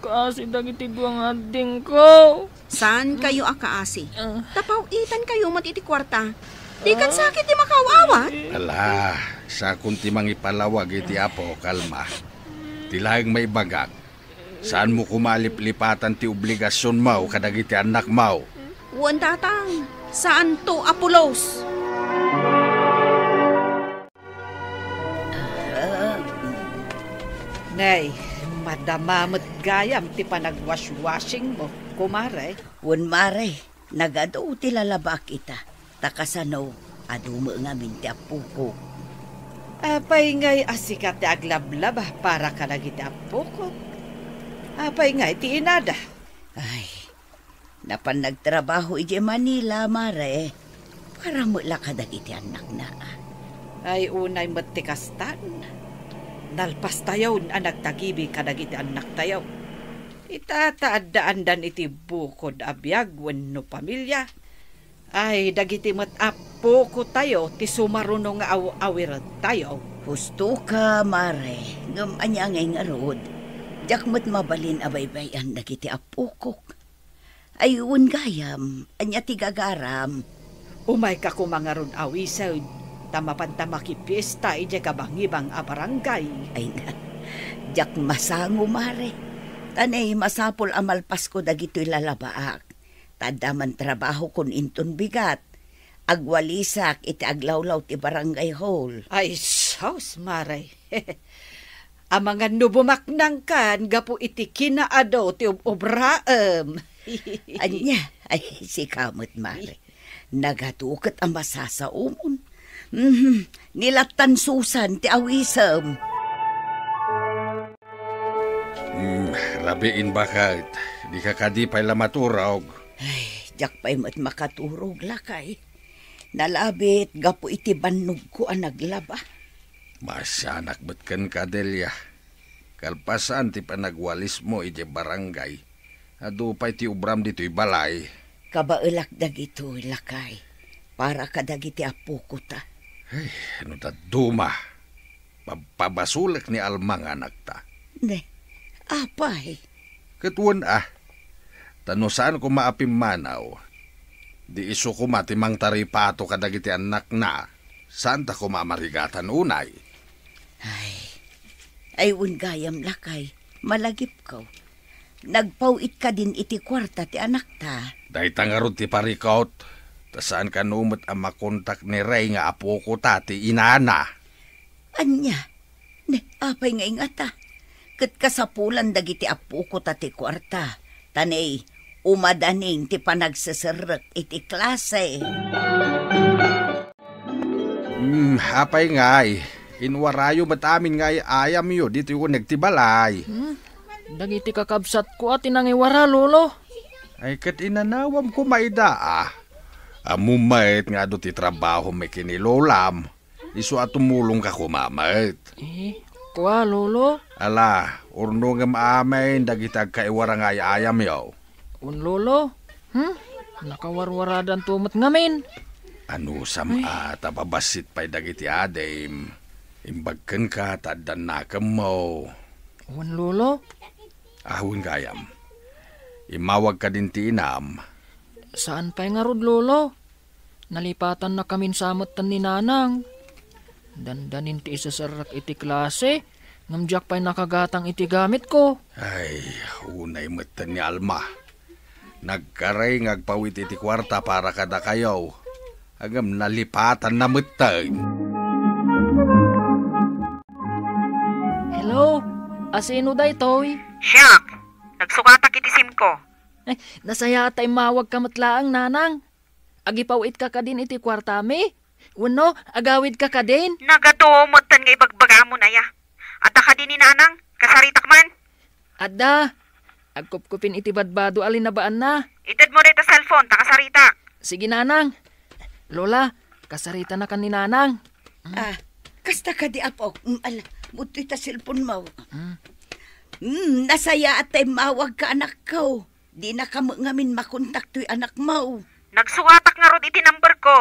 Kaasi dagiti dua nga addingko. Saan kayo a kaasi? Ah. Tapaw-itan kayo met iti kuarta. Di ket sakit ti makaaw-awat? Ala, sakon ti mangipalawag iti Apo, kalma. Ti laeng maibagak, saanmo koma a liplipatan ti obligasionmo kadagiti annakmo. Wen, Tatang, saanto a pulos. Nay, madama met gayam ti panagwashwashingmo, kumare. Wen, mare, nagadu ti lalabaak ita, ta kasano, adu met ngamin ti appokok. Apay ngay a sika ti aglablaba para kadagiti appokok? Apay ngay ti inada? Ay, napan nagtrabaho idiay Manila, mare, para met la kadagiti annakna. Ay, unay met ti kastan. Nalpastayon a nagtagibi kadagiti annaktayo. Ita ta addaandan iti bukod a biag wenno pamilia. Ay, dagiti met appokotayo ti sumaruno nga aw-awiredtayo. Husto ka, mare, ngem ania ngay ngarud? Diak met mabalin a baybay-an dagiti appokok. Ay, wen gayam, ania ti gagaram? Umayka koma ngarud awised, ta mapanta makipiesta idiay kabangibang a barangay. Ay na, diak masango, mare. Ta ne, masapul a malpasko dagitoy lalabaak. Ta adda man trabahokon inton bigat. Agwalisak iti aglawlaw ti barangay hall. Ay, sus, mare. Amangan no bumaknangkan gapu iti kinaadu ti ub-ubraem. Ania? Ay, sika met, mare. Nagadu ket a masasaomon. Mhm, ni lattan Susan ti awisem. Hmm, rabiin baket. Dika kadi pay la maturog? Ay, diak pay met makaturog, lakay. Nalabit gapu iti bannogko a naglaba. Maasianak met kenka, Delia. Kalpasan ti panagwalismo idiay barangay, adu pay ti obram ditoy balay. Kabaelak dagitoy, lakay, para kadagiti appokota. Ay, no dadduma, pabpabasolek ni Alma nga anakta. Ne, apay? Ket wen a, ta no saan koma a pimmanaw, di isu koma ti mangtaripato kadagiti annakna, saanta koma a marigatan unay. Ay, ay, wen gayam, lakay, malagipko. Nagpaw-it kadin iti kuarta ti anakta. Dayta ngarud ti parikot, ta saan kano met a makontak ni Rey nga apokota ti inana. Ania? Ne, apay nga ingata? Ket kasapulan dagiti appokota ti kuarta. Ta ne, umadaning ti panagseserrek iti klase. Hmm, apay ngay? Inwarayo met amin nga ay-ayamyo ditoy uneg ti balay. Hmm? Dagiti kakabsatko a ti nangiwara, Lolo. Ay, ket inanawam koma ida, a. Ammom met nga adu ti trabahom ken ni Lolam. Isu a tumulongka koma met. Eh, kua, Lolo? Ala, urnongem amin dagiti agkaiwara nga ay-ayamyo. Wen, Lolo? Hmm? Nakawarwaradanto met ngamin. Anusam a ta babassit pay dagiti adim. Imbag kenka ta addan nakemmo. Wen, Lolo? Awan gayam. Immawag kadin ti inam. Saan pay ngarud, Lolo? Nalipatannakamin sa metten ni Nanang. Dandanin ti iseserrek iti klase, ngem diak pay nakagatang iti gamitko. Ay, unay metten ni Alma. Nagkari nga agpawit iti kuarta para kadakayo. Ngem nalipatanna metten. Hello, asino daytoy? Siak, nagsukatak iti SIM ko. Ay, nasayaat ta immawagka met laeng, nanang. Agipaw-itka kadin iti kuartami? Wenno, agawidka kadin? Nagadu metten nga ibagbagamon aya. Adda kadi ni nanang, kasaritak man. Adda. Agkupkupin iti badbado a linabaanna. Itedmo dayta cellphone ta kasaritak. Sige, nanang. Lola, kasaritanakan ni nanang. Mm. Ah, kasta kadi, apok. Mm, ala, budtoy ta cellphone mo. Mm. Mm, nasayaat ta immawagka, anakko. Dinaka met ngamin makontak toy anakmo. Nagsukatak ngarud iti number ko.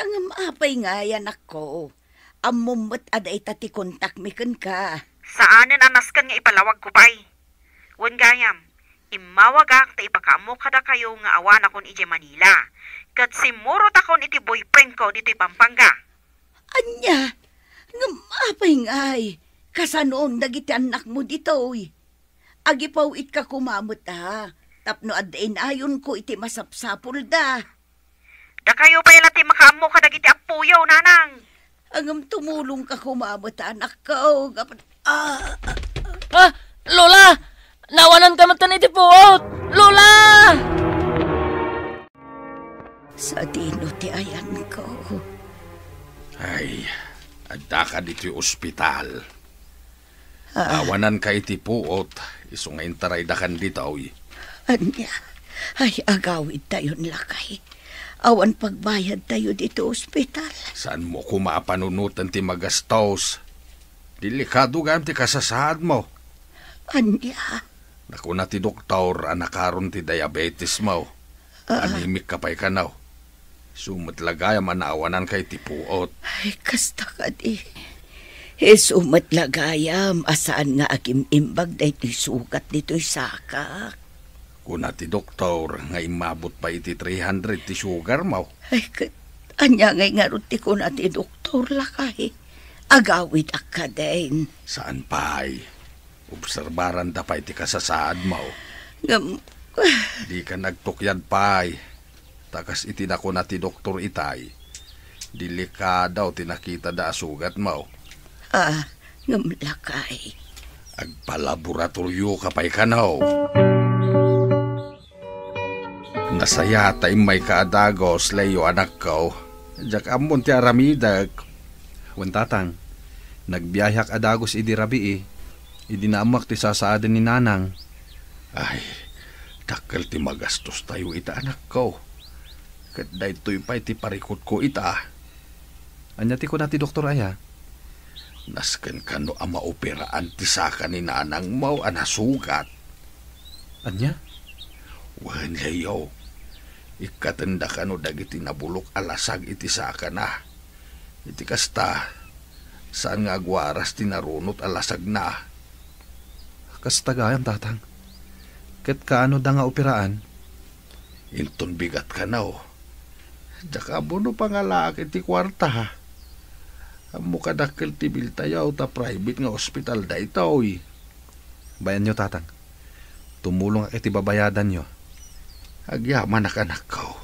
Ngem apay ngay, anakko? Ammom met a dayta ti kontakmi kenka. Saanen a nasken nga ipalawagko pay. Wen gayam, immawagak ta ipakaammo kadakayo nga awanakon idiay Manila, ket simmurotakon iti boyfriendko ditoy Pampanga. Ania? Ngem apay ngay? Kasanon dagiti annakmo ditoy? Agipaw-itka koma met, a, tapno adda inayonko iti masapsapulda. Dakayo pay la ti makaammo kadagiti appoyo, nanang. Ngem tumulongka koma met, anakko, gapu-, ah, Ah, Lola! Nawananka metten iti puot! Lola! Sadino ti ayanko? Ay, addaka ditoy ospital. Ah. Awananka iti puot, isu nga intaraydakan ditoy. Ania? Ay, agawidtayon, lakay. Awan pagbayadtayo ditoy ospital. Saanmo koma a panunoten ti magastos? Delikado gayam ti kasasaadmo. Ania? Nakuna ti doktor a nakaron ti diabetesmo. Ah. Anemic ka pay kano. Isu met la gayam a naawananka iti puot. Ay, kasta kadi. Isu met la gayam a saan nga agim-imbag daytoy sugat ditoy sakak. Kuna ti doktor nga immabot pay iti three hundred ti sugarmo. Ay, ket ania ngay ngarud ti kuna ti doktor, lakay? Agawidak kadin. Saan pay. Obserbaranda pay ti kasasaadmo. Ngem, dika nagtukyad pay. Ta kas iti nakuna ti doktor itay, delikado ti nakitada a sugatmo. Ah, ngem lakay. Agpalaboratorioka pay kano. Nasayaat ta immayka a dagus, Leo, anakko. Diak ammon ti aramidek. Wen, tatang, nagbiaheak a dagus idi rabii, idi naammoak ti sasaaden ni nanang. Ay, dakkel ti magastostayo ita, anakko. Ket daytoy pay ti parikutko ita. Ania ti kuna ti doktor aya? Nasken kano a maoperaan ti saka ni nanangmo a nasugat. Ania? Wen, Leo. Ikkatenda kano dagiti nabulok a lasag iti sakana. Iti kasta, saan nga agwaras ti narunot a lasagna. Kasta gayam, tatang. Ket kaano da nga operaan? Inton bigat kano. Diak ammo no pangalaak iti kuarta. Ammo kadakkel ti biltayo ta private nga ospital daytoy. Bayanyo, tatang. Tumulongak iti babayadanyo. Agyamanak, anakko.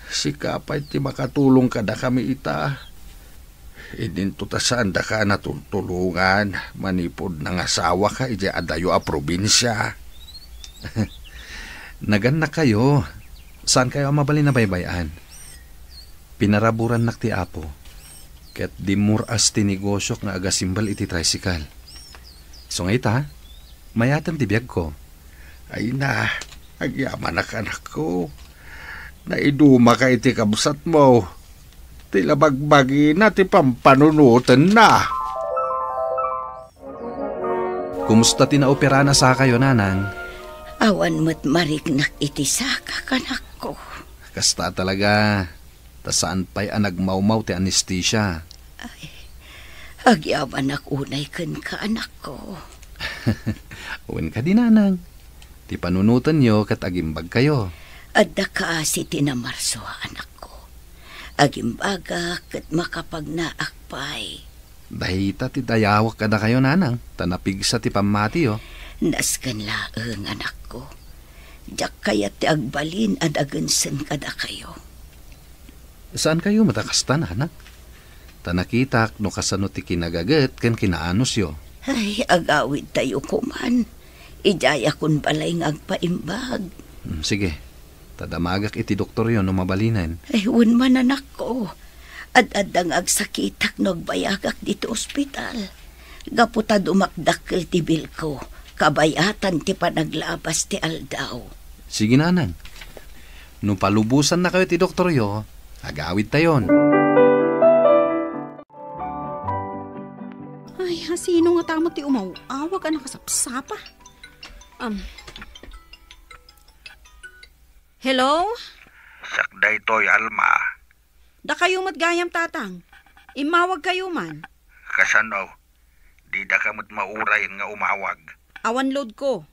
Sika pay ti makatulong kadakami ita. Idinto ta saandaka a natultulongan manipud nangasawaka idiay adayo a probinsia. Nagannakayo. Saankayo a mabalin a baybay-an. Pinaraburannak ti Apo, ket dimmur-as ti negosiok nga agasimbal iti tricycle. Isu nga ita, mayaten ti biagko. Ay na, agyamanak, anakko. Naidumaka iti kabsatmo. Ti la bagbagina ti pampanunotenna. Kumusta ti naoperaan a sakayo, nanang? Awan met mariknak iti sakak, anakko. Kasta talaga. Ta saan pay a nagmawmaw ti anestesia. Ay, agyamanak unay kenka, anakko. Wen kadi, nanang. Ti panunotenyo ket agimbagkayo. Adda kaasi ti namarsua, anakko. Agimbagak ket makapagnaak pay. Dayta ti dayawek kadakayo, nanang, ta napigsa ti pammatiyo. Nasken laeng, anakko. Diak kayat ti agbalin a dagensen kadakayo. Saankayo met a kasta, nanang? Ta nakitak no kasano ti kinagaget ken kinaanusyo. Ay, agawidtayo koman. Idiayakon balay nga agpaimbag. Hmm, sige. Ta damagak iti doktoryo no mabalinen. Ay, wen man, anakko. Ad-adda nga agsakitak no agbayagak ditoy ospital. Gapu ta dumakdakkel ti bilko, kabayatan ti panaglabas ti aldaw. Sige, nanang. No palubosannakayo ti doktoryo, agawidtayon. Ay, sino nga tama ti umaw-awag a nakasapsapa? Um. Hello? Siak daytoy, Alma. Dakayo met gayam, Tatang. Immawagkayo man. Kasano? Didaka met mauray nga umawag. Awan loadko.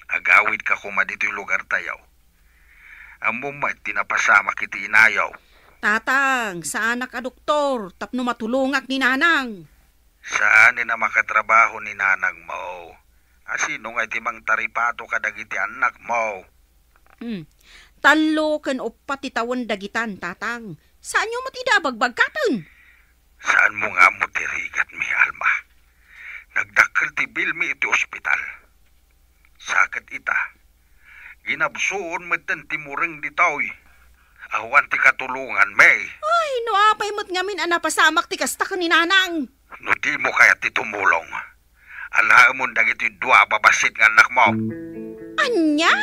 Agawidka koma ditoy lugartayo. Ammom met ti napasamak iti inayo. Tatang, saanak a doktor tapno matulongak ni nanang. Saanen a makatrabaho ni nanangmo. A sino ngay ti mangtaripato kadagiti annakmo? Hmm. Tallo ken uppat ti tawen dagitan, Tatang. Saanyo met ida a bagbagkaten? Saanmo nga ammo ti rigatmi, Alma? Nagdakkel ti bilmi iti ospital. Sa ket ita, ginabsuon metten ti mureng ditoy. Awan ti katulonganmi. Ay, no apay met ngamin a napasamak ti kasta ken ni nanang. No dimo kayat ti tumulong, alaemon dagiti dua a babassit nga annakmo. Ania?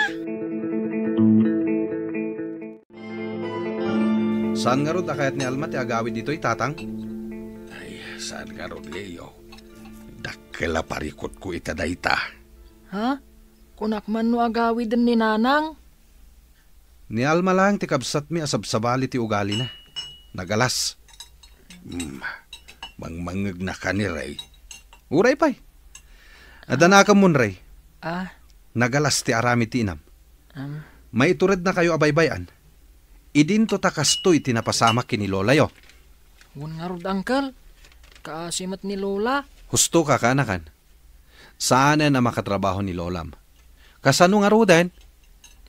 Saan ngarud a kayat ni Alma ti agawid ditoy, Tatang? Ay, saan ngarud, Leo. Dakkel a parikutko ita dayta. Ha? Kunak man no agawiden ni nanang? Ni Alma laeng ti kabsatmi a sabsabali ti ugalina. Nagalas. Hmm, mangmangegnaka ni Ray. Uray pay. Adda nakemmon, Ray. Ah. Nagalas ti aramid ti inam. Um. Maiturednakayo a baybay-an. Idinto ta kastoy ti napasamak ken ni lolayo. Wen ngarud, Uncle. Kaasi met ni Lola. Husto ka, kaanakan. Saanen a makatrabaho ni lolam. Kasano ngaruden?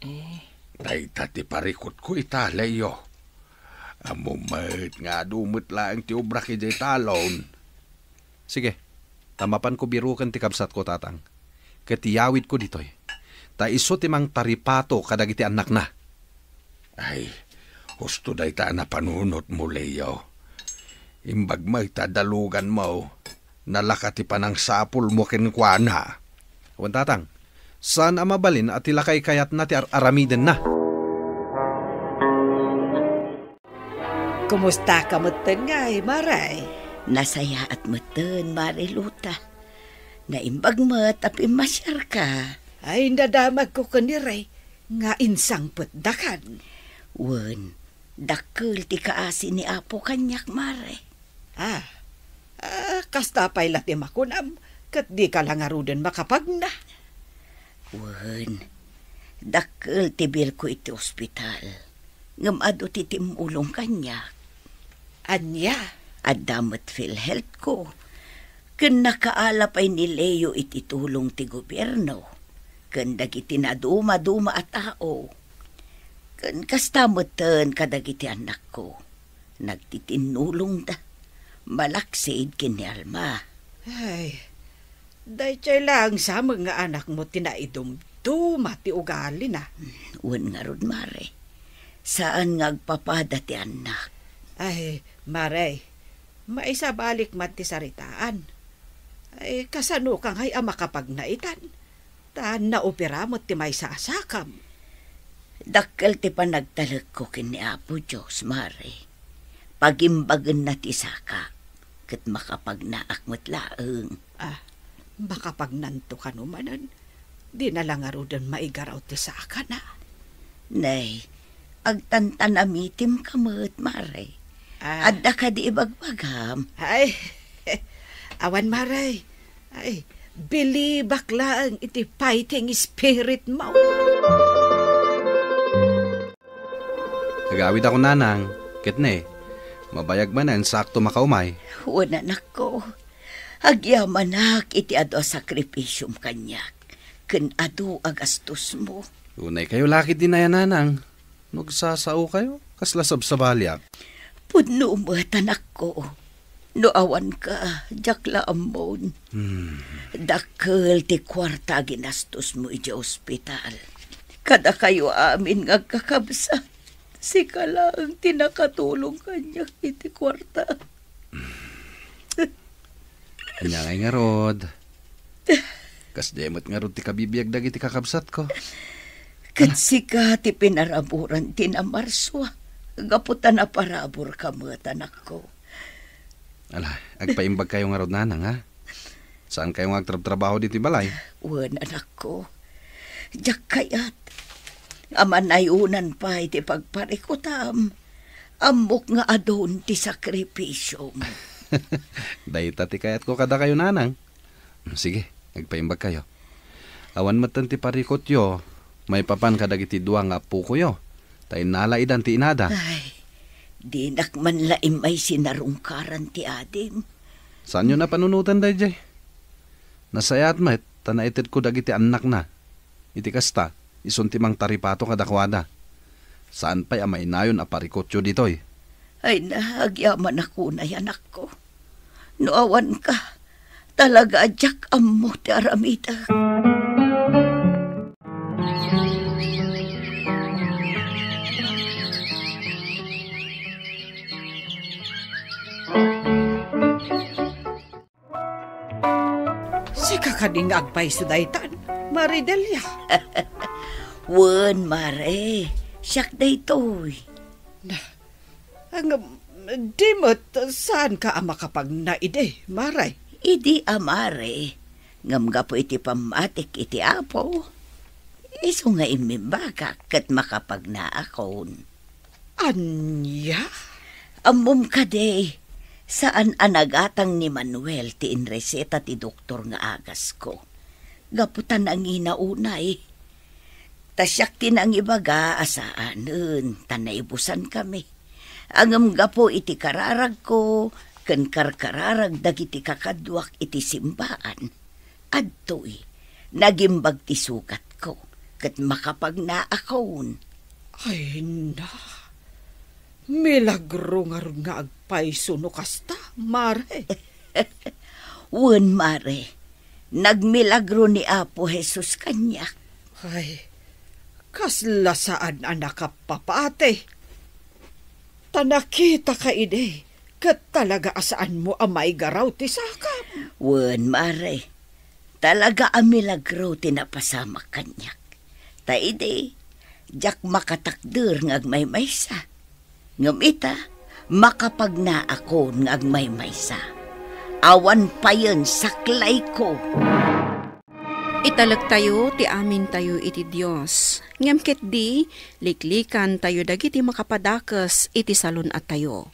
Eh. Dayta ti parikutko ita, Leo. Ammom met nga adu met laeng ti obrak idiay talon. Sige, ta mapanko biruken ti kabsatko, Tatang. Ket iyawidko ditoy, ta isu ti mangtaripato kadagiti annakna. Ay, husto dayta a napanunotmo, Leo. Imbag met ta daluganmo, nalaka ti panangsapulmo kenkuana. Wen, Tatang, saan a mabalin a ti lakaykayatna ti ar-aramidenna. Kumustaka metten ngay, Mare? Nasayaat metten, Mare Luta. Naimbag met a pimmasiarka. Ay, nadamagko ken ni Ray nga insangpetdakan. Wen, dakkel ti kaasi ni Apo kaniak, Mare. Ah, ah, kasta pay la ti makunam, ket dika la ngaruden makapagna. Wen, dakkel ti bilko iti ospital, ngem adu ti timmulong kaniak. Ania? Adda met PhilHealth ko, ken nakaala pay ni Leo iti tulong ti gobierno, ken dagiti nadumaduma a tao, ken kasta metten kadagiti annakko. Nagtitinnulongda. Malaksid ken ni Alma. Ay, daytoy laeng sa met nga anakmo ti naidumduma ti ugalina. Wen ngarud, Mare. Saan nga agpapada ti annak. Ay, Mare, maisabalik man ti saritaan. Ay, kasanoka ngay a makapagna itan? Ta naopera met ti maisasakam. Dakkel ti panagtalekko ken ni Apo Dios, Mare. Pagimbagenna ti saka, ket makapagnaak met laeng. Ah, makapagnanto kano manen? Dina la ngaruden maigaraw ti sakana. Nay, agtantanamitim ka met, Mare. Ah. Adda kadi ibagbagam? Ay, awan, Mare. Ay, bilibak laeng iti fighting spirit mo. Agawid ako, Nanang. Ket ne, mabayag manen, sakto makaumay. Wen, anakko, agyamanak iti adu a sakripisiom kaniak, ken adu a gastosmo. Unay kayo lakit di nayananang. No agsasaokayo, kasla sabsabaliak. Pudno met, anakko. No awanka, diak la ammon. Hmm. Dakkel ti kuarta a ginastosmo idiay ospital. Kadakayo amin nga agkakabsat, sika laeng ti nakatulong kaniak iti kuarta. Ania ngay ngarud? Kasdiay met ngarud ti kabibiag dagiti kakabsatko. Ket sika ti pinaraburan ti namarsua, gapu ta naparaburka met, anakko. Ala, agpaimbagkayo ngarud, nanang, ha? Saankayo nga agtrabtrabaho ditoy balay? Wen, anakko. Diak kayat. Amanayunan pay ti pagparikutam. Ammok nga adun ti sakripisiom. Dayta ti kayatko kadakayo, nanang. Sige, agpaimbagkayo. Awan metten ti parikutyo maipapan kadagiti dua nga appokoyo, ta innala idan ti inada. Ay, dinak man la immay sinarungkaran ti adim. Saanyo napanunotan daydiay? Nasayaat met ta naitedko dagiti annakna. Iti kasta, isun ti mangtaripato kadakuada. Saan pay a mainayon a parikutyo ditoy. Ay na, agyamanak unay, anakko. No awanka, talaga a diak ammo ti aramidek. Sika kadi nga agpayso daytan, Mare Delia? Wen, mare. Siak daytoy. Na, ngem, di met saanka a makapagna idi, mare? Idi a mare, ngem gapu iti pammatik iti Apo, isu nga immimbagak ket makapagnaakon. Ania? Ammom kadi, saan a nagatang ni Manuel ti inreseta ti doktor nga agasko. Gapu ta nangina unay. Ta siak ti nangibaga a saanen, ta naibusankami. Ngem gapu iti kararagko ken karkararag dagiti kakaduak iti simbaan, adtoy, nagimbag ti sugatko, ket makapagnaakon. Ay na, milagro ngarud nga agpayso no kasta, mare. Wen, mare, nagmilagro ni Apo Jesus kaniak. Ay, kasla saan a nakapapati. Ta nakitaka idi, ket talaga a saanmo a maigaraw ti sakam. Wen, mare, talaga a milagro ti napasamak kaniak. Ta idi, diak makatakder nga agmaymaysa. Ngem ita, makapagnaakon nga agmaymaysa. Awan payen saklayko. Italektayo ti amintayo iti Dios, ngem ketdi, liklikantayo dagiti makapadakes iti salun-attayo.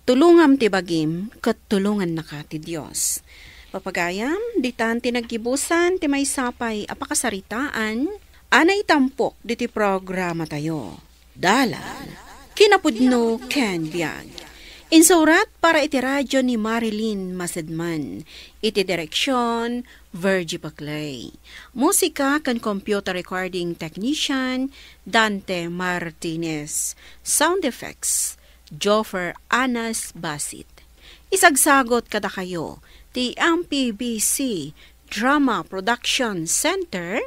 Tulongam ti bagim, ket tulongannaka ti Dios. Papagayam, ditan ti naggibusan ti maysa pay a pakasaritaan a naitampok ditoy programatayo. Dalan, kinapudno ken biag. Insurat para iti radio ni Marilyn Masedman. Iti direksion, Virgie Paclay. Musika ken computer recording technician, Dante Martinez. Sound effects, Joffer Anas Basit. Isagsagot kadakayo ti M P B C Drama Production Center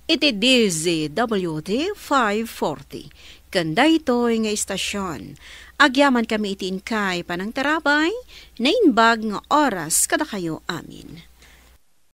iti D Z W T five forty. Ken daytoy nga istasyon, agyamankami iti inkay panangtarabay, naimbag nga oras kadakayo amin.